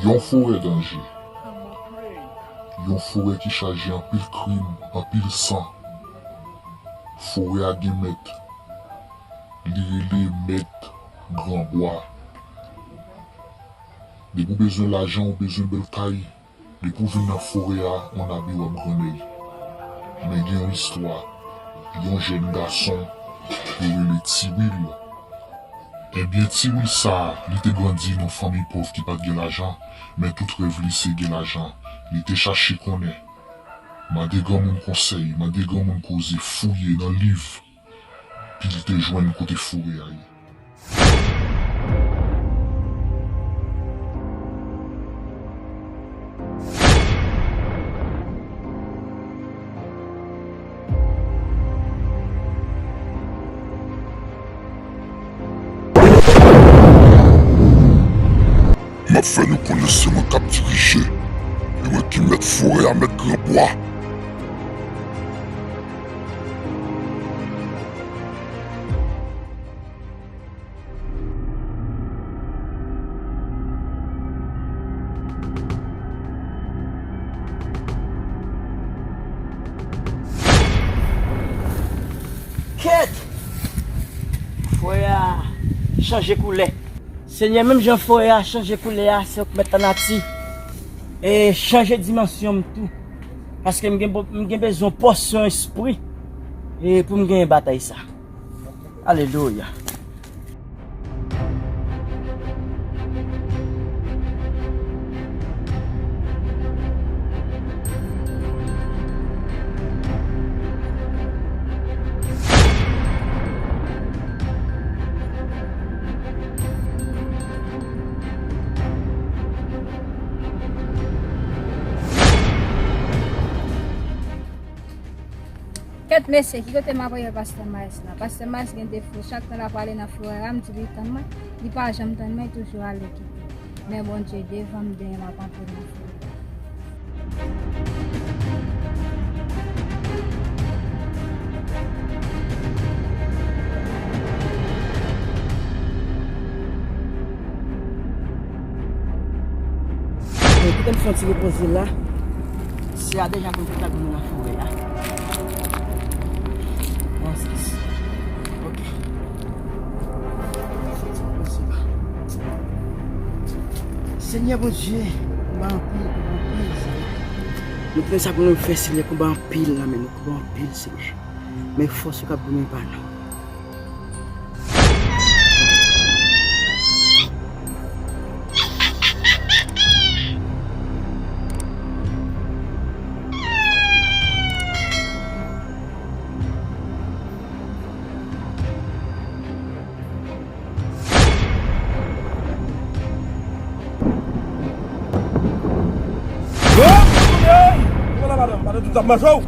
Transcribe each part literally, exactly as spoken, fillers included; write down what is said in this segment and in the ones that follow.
Yon forè danje. Yon forè ki chaje anpil krim, anpil san. Forè a gen mèt. Li rele Mèt Granbwa. Depi w bezwen lajan, ou bezwen bèl kay, depi w vin nan forè a, on abe w ap grannen. Men gen yon istwa, yon jèn gason, yo rele Tiwil. Ebyen, Tiwil sa a, li te grandi nan fanmi pòv ki pa t gen lajan, men tout rèv li se gen lajan. Li te chache konnen, mande granmoun konsèy, mande granmoun koze, fouye nan liv, pou li te jwenn kote forè a ye. M ap fè nou konnen se mwen k ap dirije. E mwen ki mèt forè a, mèt granbwa. Kèt! Forè a chanje koulè. Senyè, menm jan forè a chanje koulè a, se ou k mèt lanati. E chanje dimansyon m tou. Paske m gen, m gen bezwen pòsyon espri. E pou m genyen batay sa. Alelouya. Kèt mesye, ki kote m ap wè pastè Maes la? Pastè Maes gen defo, chak tan l ap prale nan forè a, m di li tann mwen, li pa janm tann mwen, li toujou ale kite. Men Bondye devan m, dèyè m ap antre nan forè a. E kite m fè yon ti repoze la. Sè a deja konn ki t ap vin nan forè a. Bon, sis. Ok. Fè yon ti repoze la. Senyè Bondye, konba anpil, konba anpil, Senyè. Nou konnen sa pou nou fè, Senyè, konba anpil nan men nou, konba anpil, Senyè. Men fòs ou k ap goumen pa nou. Hey! Ou la madanm, pa te di m t ap manje w?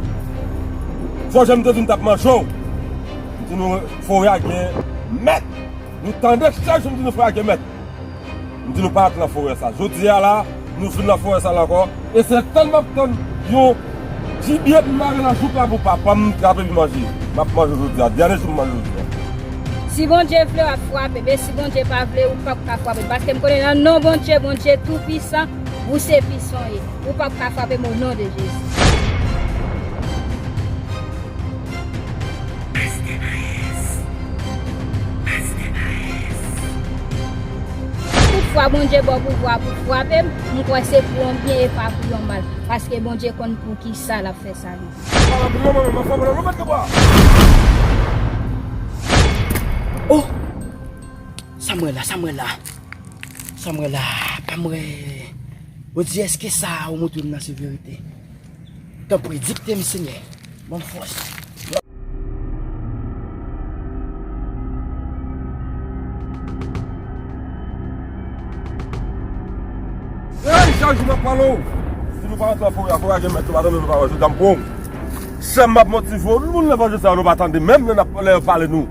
Fò jan m te di m t ap manje w. M di nou forè a gen mèt. Nou tande chak jou m di nou forè a gen mèt. M di nou pa antre nan forè sa. Jodi a la, nou vin nan forè sa la ankò. E se tann m ap tann yon jibye pou m mare nan jouk la pou papa m trape pou manje. M ap manje jodi a. Dènye jou m manje jodi a. Si Bondye vle, w ap frape. Men si Bondye pa vle, ou p ap ka frape. Paske m konnen nan non Bondye, Bondye toupisan, ou se pisan w ye. Ou p ap ka frape m o non de Jezi. Master Maes. Master Maes. Tout fwa Bondye ba w pouvwa pou frape m, m kwè se pou yon byen e pa pou yon mal. Paske Bondye konn pou ki sa l ap fè sa li. Oh! Sa m wè la, sa m wè la. Sa m wè la, pa m wè. Bondye, èske sa ou montre m nan se verite? Tanpri, dikte m, Senyè. Ban m fòs. Hey, chak jou m ap pale w. Si nou pa rantre nan forè a, forè a gen mèt, nou pa tande, nou pa wè, jodi a m pran w. Sè m, m ap motive w, moun nan pa jodi a, nou pa tande, menm lè n ap, lè yo pale nou.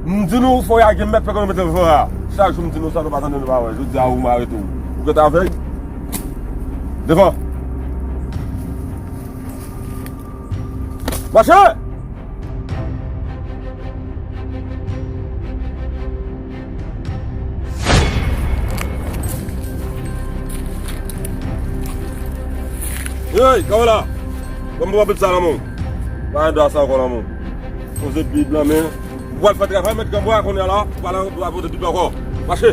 M di nou, forè a gen mèt, fè kòman nou mete nan forè a. Chak jou m di nou sa, nou pa tande, nou pa wè. Jodi a, ou m arete w. Ou gentan avèg? Devan. Mache! Hey, kanpe la! Ban m pran Bib sa nan men w. Pa gen dwa sa ankò nan men w. Poze Bib nan men. Ou pral fè travay mèt granbwa kounye a la. Ou pral, ou pral pote Bib la ankò. Mache!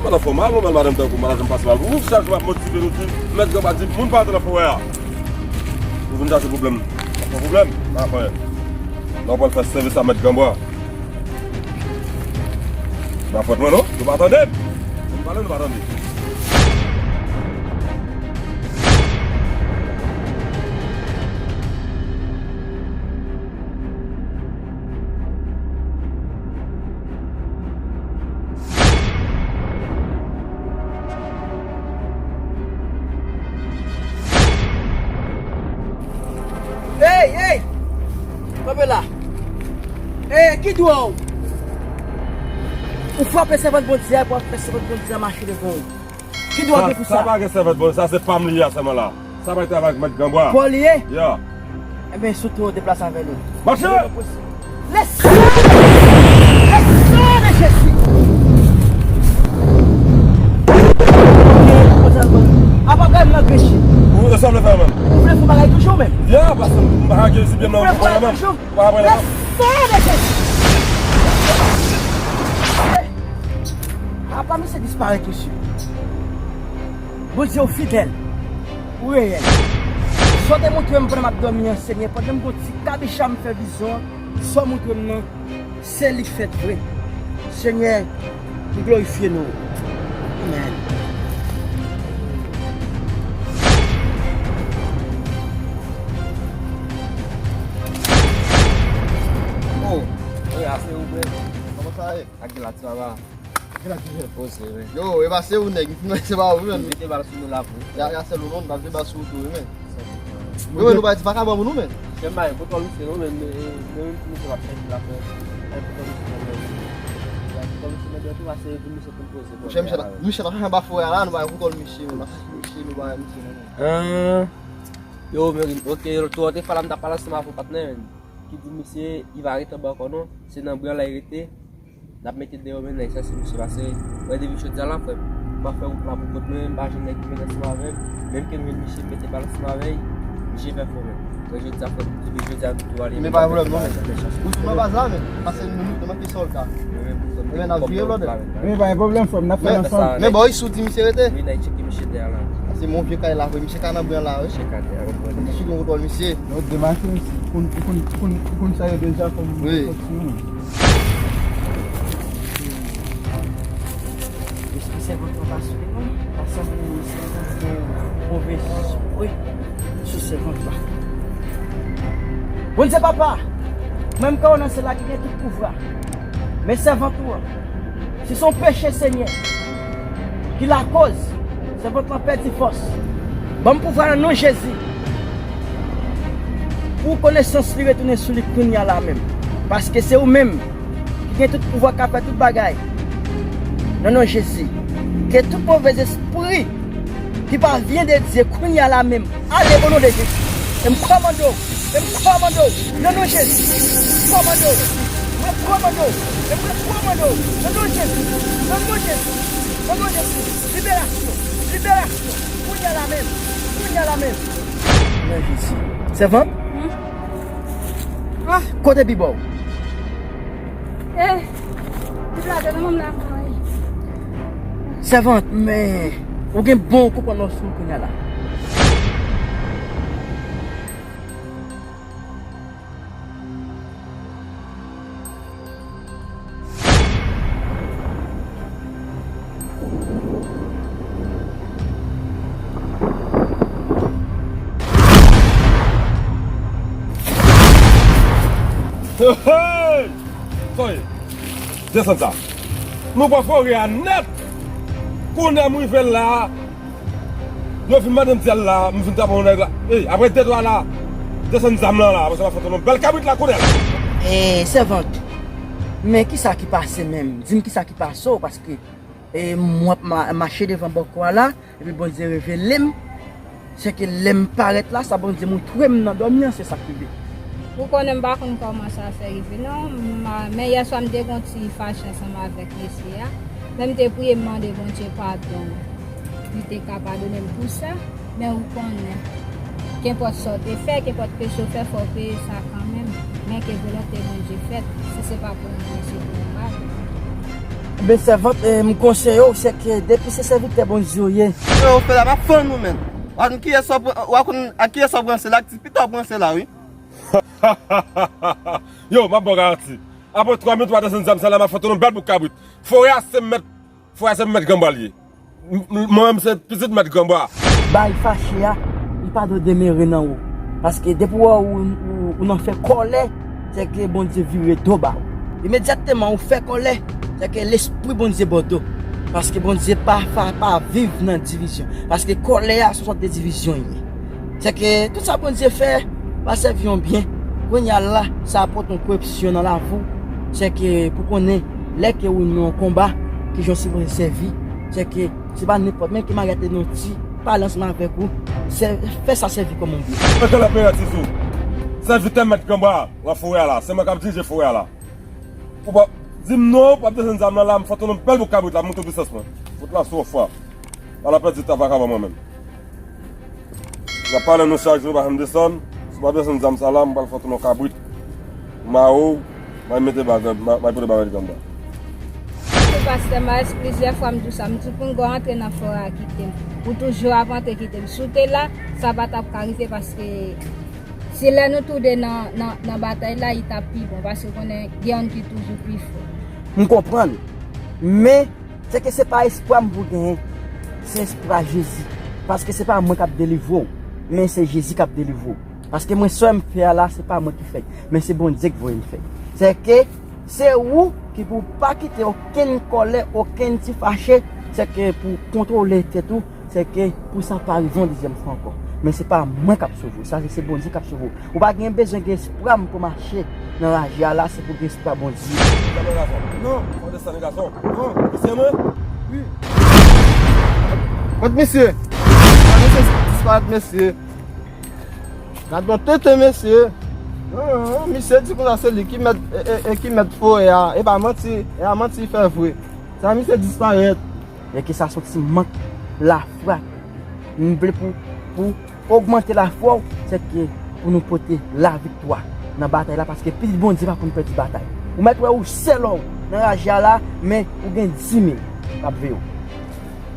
Madan fò mal, ou mal madanm tankou madanm pase mal pou ou. Chak jou w ap motive nou di, mèt granbwa di, moun pa antre nan forè a. Ou vin chache pwoblèm. Pa fè pwoblèm, pa fè. Lè w pral fè sèvis a mèt granbwa. Pa fòt mwen non, nou pa tande m. Nou pale, nou pa tande. Hey, hey! Kanpe la! Hey, ki dwa w? Ou frape sèvant Bondye a, pou ap fè sèvant Bondye a mache devan w. Ki dwa w gen pou sa? Sa pa gen sèvant Bondye, sa se pa m li ye sèlman la. Sa pa travay ak mèt granbwa. Pòl li ye? Ya. Ebyen, sou tou, deplase avè nou. Mache! Le sang! Le sang de Jésus! Apa bagay m nan grechi? Ou sa vle fè menm? Ou vle fè bagay toujou menm? Ya, paske m pa gen zi byen nan ou pa pran menm. Ou pa pran menm. Le sang de Jésus! Apa misye disparèt, mesye? Bondye, ou fidèl. Ou reyèl. Sa w te montre m pandan m ap dòmi an, Senyè, pandan m gon ti kabicha m fè vizyon an, sa w montre m nan, se li k fèt vre. Senyè, m glorifye non w. Amèn. Oh, wi, ase ou menm. Kòman sa ye? Ak de la ti baba. Poze, wi. Yo, e pa se ou nèg, m fin wè se pa ou menm. Mete bal sou nou la pou. Ya, ya sèl ou non, n ap mete bal sou ou tou, wi, men. Yo, men nou pa di vagabon pou nou, men. Jèm bay, pou tòl misye, non, men, men, men, men, misye pa fè la fè. Ay, pou tòl misye, non, men. Ya, pou tòl misye, men, tou, ase pou misye pou poze. Misye, misye ta, misye ta fè anba fò a la, nou pa pou tòl misye, men, misye, nou pa misye, non, men. Ah. Yo, men, ok, lòt ou te fè la, m ta pale ansanm avè w, patnè, men. Ki di misye, li pa rete anba ankò non. Se nan bri an la li rete. N ap mete deyò men nèg sa se misye pase. Mwen depi jodi a la frè m, m ap fè wout la pou kont mwen, m pa jwenn nèg ki vin ansanm avè m. Menm ke m jwenn misye, m mete bal ansanm avè l, misye fè fò men. Mwen jodi a frè m, depi jodi a nou tou ale. Men pa pwoblèm non. Ou tou nan baz la men, pase nou, nou manke sòlda. Men n ap vire blòdè. Men pa gen pwoblèm frè m, n ap fè l ansanm. Men bò, sou di misye rete. Wi, n al tcheke misye dèyè la. Se mon vye kay la vre, misye ka nan bri an la wi. Misye ka dèyè, konprann. Misye gen kontwòl misye. Nou demanche misye. Ou konn, ou konn, ou konn sa yo deja kòm. Wi. Kòm si nou. Espesye kontan pa sou li non. Pa sanble yon espesye gen move espri sou sèvant la. Bondye papa, mwen m konnen se la ki gen tout pouvwa. Men sèvant ou an, si se yon peche Senyè ki lakoz sèvant lan pèdi fòs, ban m pouvwa nan non Jezi. Pou konesans li retounen sou li kounye a la menm. Paske se ou menm ki gen tout pouvwa k ap fè tout bagay. Nan non Jezi, ke tout move espri ki pa vyen de Dye kounye a la menm, ale o non de Jezi. E m kòmande w, e m kòmande w, nan non Jezi, m kòmande w, mwen kòmande w, e mwen kòmande w, nan non Jezi, nan non Jezi, nan non Jezi, liberasyon, liberasyon, kounye a la menm, kounye a la menm. Nan Jezi. Sèvant? Hmm? Ah. Kote bib ou? Eh, li plake nan men m la, mwen. Sèvant, men, ou gen bon konprann sou kounye a la. Hey! Hey! Soy! Desann sa. Nou pran forè a nèt. Kounye a m rive la. Yo vin mande m dyèl la, m vin tape yon nèg la. Ey, apre de twa la, desann zam lan la, apre sa m ap fè yon bèl kabrit la kounye a. Eh, sèvant, men kisa ki pase menm? Di m kisa ki pase w, paske, eh, m ap ma-, mache devan bòkò a la, epi Bondye revele m, se ke lè m parèt la, sa Bondye montre m nan dòmi an, se sa k rive. Ou konnen m pa konn kòman sa fè rive, non. M a-, men yèswa m te gon ti fache ansanm avèk mesye a. Men m te priye, m mande Bondye padon. Li te ka padone m pou sa, men ou konnen, kenpòt sa w te fè, kenpòt peche w fè, fò w peye sa kanmenm. Men ke volonte Bondye fèt, si se pa pou mwen, se pou ou mal. Ebyen, sèvant, eh, m konseye w, se ke depi se sèvitè Bondye w ye. Sa w fè la, m ap fann ou, menn. W a konn kiyès w ap, w a konn ak kiyès w ap ranse la, ak ti pita w ap ranse la, wi. Yo, m ap ba w garanti. Apre twa minit, w a desann zam sa la, m ap fè w tounen yon bèl bouk kabrit. Forè a se mèt, forè a se mèt Granbwa l ye. M, m, mwen menm se pitit mèt Granbwa. Bagay fache a, li pa dwe demere nan ou. Paske depi w wè ou, ou, ou nan fè kòlè, se ke Bondye vire do ba ou. Imedyatman ou fè kòlè, se ke lespri Bondye ba w do. Paske Bondye pa, pa, pa viv nan divizyon. Paske kòlè a se yon sòt de divizyon li ye. Se ke tout sa Bondye fè, pa sèvi yon byen. Kounye a la, sa pote yon koripsyon nan lavi w. Se ke pou konnen, lè ke ou nan yon konba, kijan w sipoze sèvi. Se ke se pa nenpòt, men ke Maria te nan ti pale ansanm avèk ou. Sè, fè sa sèvi kòm yon byen. Mwen te la pere tizou. Sèvitè mèt Granbwa, nan forè a la. Se mwen k ap dirije forè a la. Ou pa, di m non, ou p ap desann zam nan la, m fè w tounen yon bèl bouk kabrit la, m montre w pisans mwen. Fout la sou w fwa. Pa la pèdi tan avèk mwen menm. N ap pale nou chak jou, pa janm desann. Si w pa desann zam sa la, m pral fè w tounen yon kabrit. M a ou, m a mete bagay, m a, m a pote bagay Granbwa. Wi, pastè Maes, plizyè fwa m di w sa, m di w pou n gwa antre nan forè a kite m. Ou toujou ap antre kite m. Si w te la, sa pa t ap ka rive paske si lè nou toude nan, nan, nan batay la, li t ap pi bon, paske konnen gen youn ki toujou pi fò. M konprann. Men, se ke se pa espwa m pou genyen. Se espwa Jezi. Paske se pa mwen k ap delivre w, men se Jezi k ap delivre w. Paske mwen, sa m fè a la, se pa mwen ki fè l, men se Bondye ki voye m fè l. Se ke se ou ki pou pa kite okenn kòlè, okenn ti fache, se ke pou kontwole tèt ou, se ke pou sa pa rive yon dezyèm fwa ankò. Men se pa mwen k ap sove w, sa se, se Bondye k ap sove w. Ou pa gen bezwen gen espwa m pou mache nan raje a la, se pou gen espwa Bondye. Non, pa desann gason. Non. Misye mwen? Wi. Kot misye? Misye disparèt, mesye. Gad yon tenten, mesye. Non, non, non, misye di konsa se li ki mèt, e, e, e ki mèt forè a. E pa manti, e pa manti li fè vre. Sa misye disparèt. Men ke sa se yon ti mank lafwa. M vle pou, pou ogmante lafwa w, se ke pou nou pote laviktwa nan batay la, paske pitit Bondye pa konn pèdi batay. Ou mèt wè ou sèl ou nan raje a la, men ou gen di mil k ap veye w.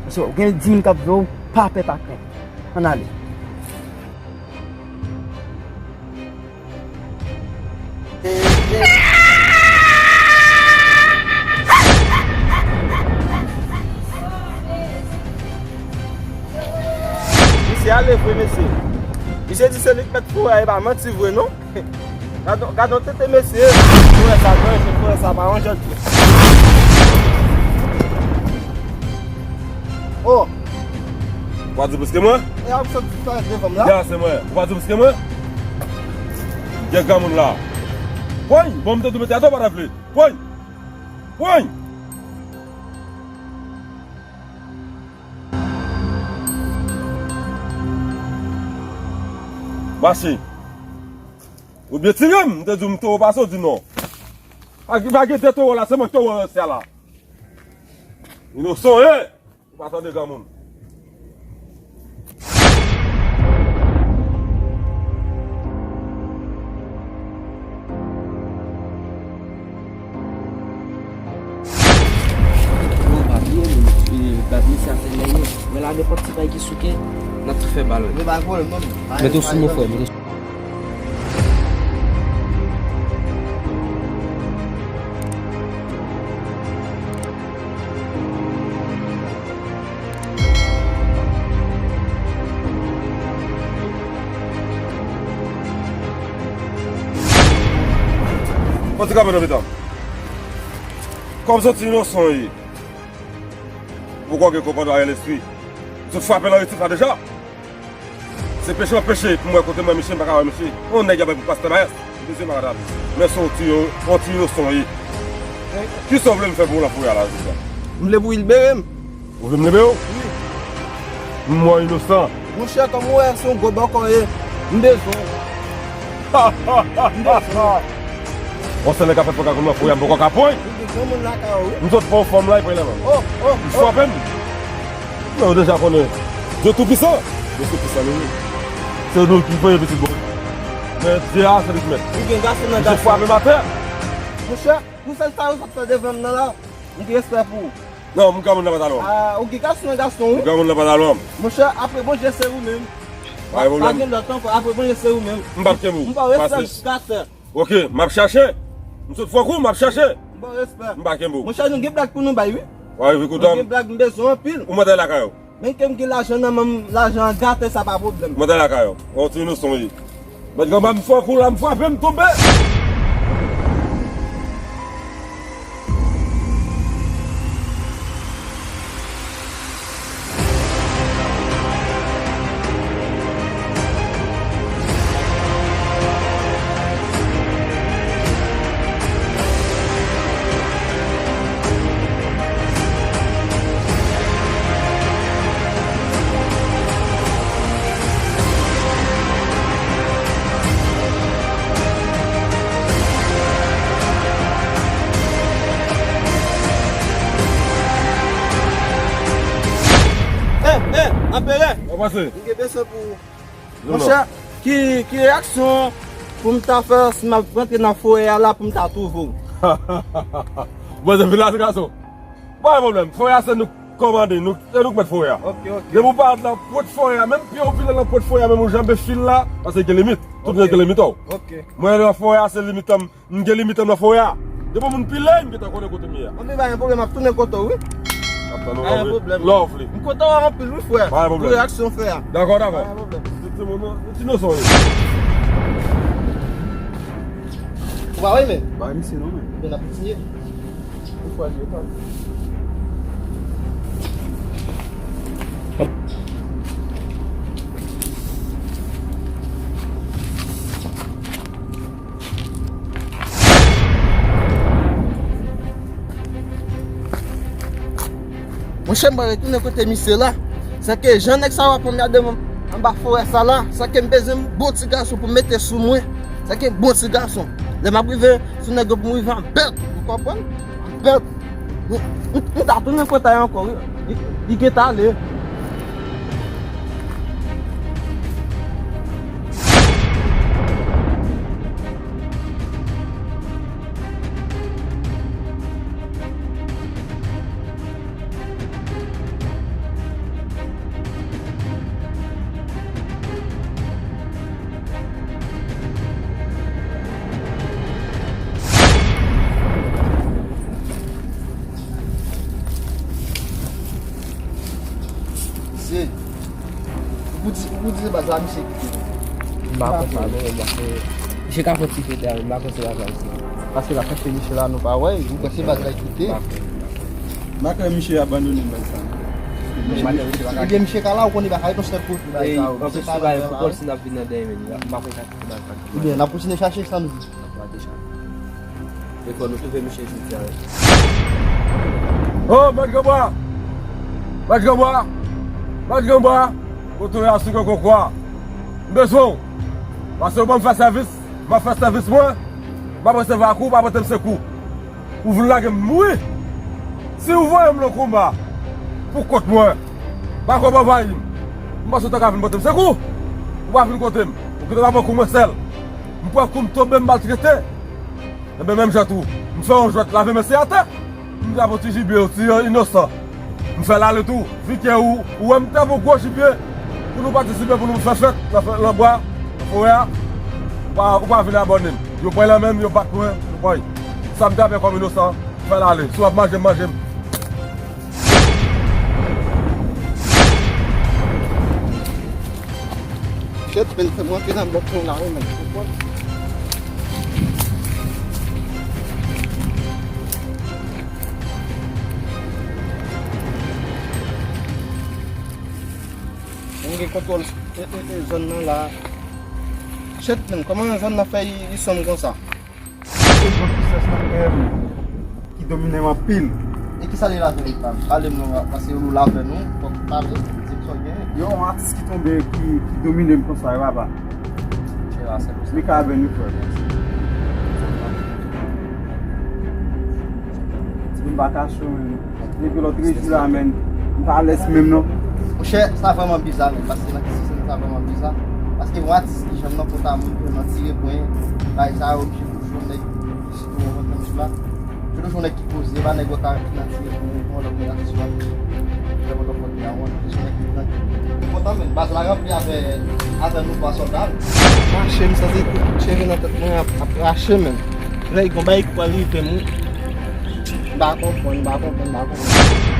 Paske ou gen di mil k ap veye w, pa pè, pa krent. Ann ale. Misye ale vre, mesye. Misye di se li k mèt forè a, e pa manti vre, non. Gad, gad yon tenten, mesye. Forè sa danje, forè sa pa yon jòt. Oh! Ou pa di plis ke mwen? E a ou sot disparèt devan m la? Ya, se mwen. Ou pa di plis ke mwen? Gen granmoun la. Woy! Bon, m te tou mete atò, pa ta vle. Woy! Woy! Mache. Ou byen tire m, m te di w m towo pase, ou di non. Pa, pa gen de towo la, se mwen ki towo nan sya la. Inosan, en! Ou pa tande granmoun. Yo, papi, yo, menm, e, gad misye a fè nèg yo. Men la, nenpòt ti bagay ki souke, n ap tou fè bal. Yo, pa pwoblèm, non. Mete w sou mwen, frè, mete w sou Fò ti kanpe nan mitan. Kòm se yon ti inosan w ye. Ou poko gen konprann anyen lespri. Ou sot frape nan retif la deja. Se peche anpeche pou m wè kote m wè misye, m pa ka wè misye. Yon nèg y ap bay pou pastè Mayès. Mesye pa ka ta. Men se yon ti, yon ti inosan w ye. Kisa w vle m fè pou w nan foyè a la, jodi a? M vle pou w libere m. Ou vle m libere w? Wi. M wè w inosan. Monchè, kòm ou wè, se yon gwo bòkò w ye. M bezwen w. M bezwen w. Yon sèl nèg k ap fè pran kòm nan foyè a, m poko ka pran. Ou gen granmoun lakay ou, wi. M sot fè yon fanm la, li pran lè m. Oh, oh, m frape m. Non, ou deja konnen. Dye toupisan. Dye toupisan, li menm. Se nou ki voye pitit bon. Men Dye a, se li ki mèt. Ou gen gason nan gason. Misye frape m atè. Monchè, pou sèl sa yo sot fè devan m nan la, m gen respè pou ou. Non, m granmoun nan pa talon. Ah, ou gen gason nan gason, wi. M granmoun nan pa talon. Monchè, apre Bondye se ou menm. Pa gen lòt ankò, apre Bondye se ou menm. M p ap kenbe w. M pa respè jiskatè. Ok, m ap chache. M sot fò kou, m ap chache. M ba w respè. M pa kenbe w. Monchè, nou gen blag pou nou bay, wi. Wa rive koutan. Nou gen blag, m bezwen anpil. Ou mande lakay ou. Men ke m gen lajan nan men m, lajan an gate, sa pa pwoblèm. Mande lakay ou. On ti inosan w ye. Mèt granma, m fò kou la, m frape, m tonbe. Eh, eh, anperè! Sa pase? M gen bezwen pou ou. Monchè, ki, ki reyaksyon pou m ta fè si m ap rantre nan forè a la pou m ta twouve w? Bon, se vin la, se gason. Pa gen pwoblèm. Forè a se nou k kòmande, nou, se nou k mèt forè a. Ok, ok. Depi w pa nan pwent forè a, menm pye w pile nan pwent forè a, menm ou janbe fil la, paske gen limit. Tout moun gen limit, ò. Ok. Mwen nan forè a, se limit an m. M gen limit an m nan forè a. Depi moun pile, m gentan konnen kote m ye a. Anben, pa gen pwoblèm, m ap tounen kote w, wi. M ap tann ou, pa gen pwoblèm. Lè w vle. M kontan wè w anpil, wi, frè. Pa gen pwoblèm. Pou reyaksyon w fè a. Dakò, dakò. Pa gen pwoblèm. Ti, ti moun, ti inosan w ye. Ou pa wè, men? Ba misye non, men. Bon apeti. Monchè, m pral retounen kote misye la. Sèke jan nèg sa yo ap anmède m anba forè sa la, sèke m bezwen bon ti gason pou mete sou mwen. Sèke bon ti gason. Lè m ap rive sou nèg yo pou m rive an bèt, ou konprann? An bèt. M, m, m ta tounen kote a ankò, wi. Li, li gentan ale. Misye, ou pou di, ou pou di se baz la misye kite. M pa konn sa, men, paske misye ka fè ti kote a, men m pa konn se baz la misye. Paske l ap chache misye la, nou pa wè, ou panse baz la kite. M pa kwè misye abandone baz sa. Ebyen, misye ka la, ou konnen bagay, konn se pou bagay sa, ou. Anplis, se bagay pou kòm si n ap vin nan dèyè, men m pa konn sa ki te baz la. Ebyen, n ap kontinye chache, sa nou di. N ap rate chache. E fò nou twouve misye jodi a, wi. Oh, Mèt Granbwa! Mèt Granbwa! Mèt Granbwa! Kote w ye a, sou koko kwa? M bezwen w. Paske w ban m fè sèvis, m ap fè sèvis mwen, m ap resevwa kou, w pa pote m sekou. Ou vle lage m mouri. Si ou voye m nan konba pou kont mwen, pa kòb anvayi m. M panse w ta ka vin pote m sekou. Ou pa vin kote m. Ou kite m avè kou mwen sèl. M pran kou, m tonbe, m maltrete. Enben, menm jan tou, m fè yon jwèt lave men se atè. M trap yon ti jibye, yon ti inosan. M fè l ale tou. Vi ke ou, ou wè m trap yon gwo jibye pou nou patisipe, pou nou fè fèt nan fè, nan bwa, nan forè a. Ou pa, ou pa vin abòne m. Yo pran l nan men m, yo bat mwen, yo pran l. Sa m trapè kòm inosan, m fè l ale. Si w ap manje m, manje m. Kèt, men fè m rantre nan blòk mwen la, wi, men. Mwen gen kontwòl, e, e, e, zòn nan la. Shit, men, kòman zòn nan fè li, li sonm konsa? Se bon pisans nan kè m ki domine m anpil. E kisa li la vin pa m? Pale m non, paske ou la avè nou, fòk pale, di m sa w gen. Yon atis ki tonbe ki, ki domine m konsa, wi, papa. Mika avè nou, frè. Ti m pa kache w, men. Depi lòt jou la, men, m pa alèz menm non. Monchè, sa vrèman biza, men, paske nan ki sistèm sa vrèman biza. Paske yon atis ki janm nan konta moun, ki nan tire pwen, bay sa yo, ki toujou nèg ki sitou yon kontan sou la. Yo toujou nèg ki poze, pa nèg yo ka nan tire pwen, yon lòt nèg atis la. Lè mwen fòt la, yon toujou nèg ki trankil. Kontan, men, baz la ranpli avè, avè nou twa sòlda. Mache, m santi kout cheve nan tèt mwen ap, ap rache, men. Nèg, yon bagay ki pral rive m, wi. M pa konprann, m pa konprann, m pa konprann.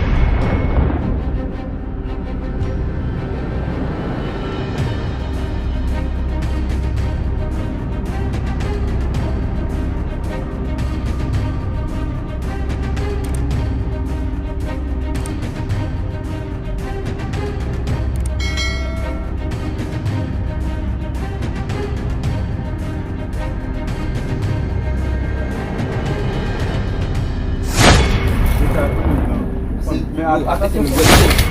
Men, a, atann, men,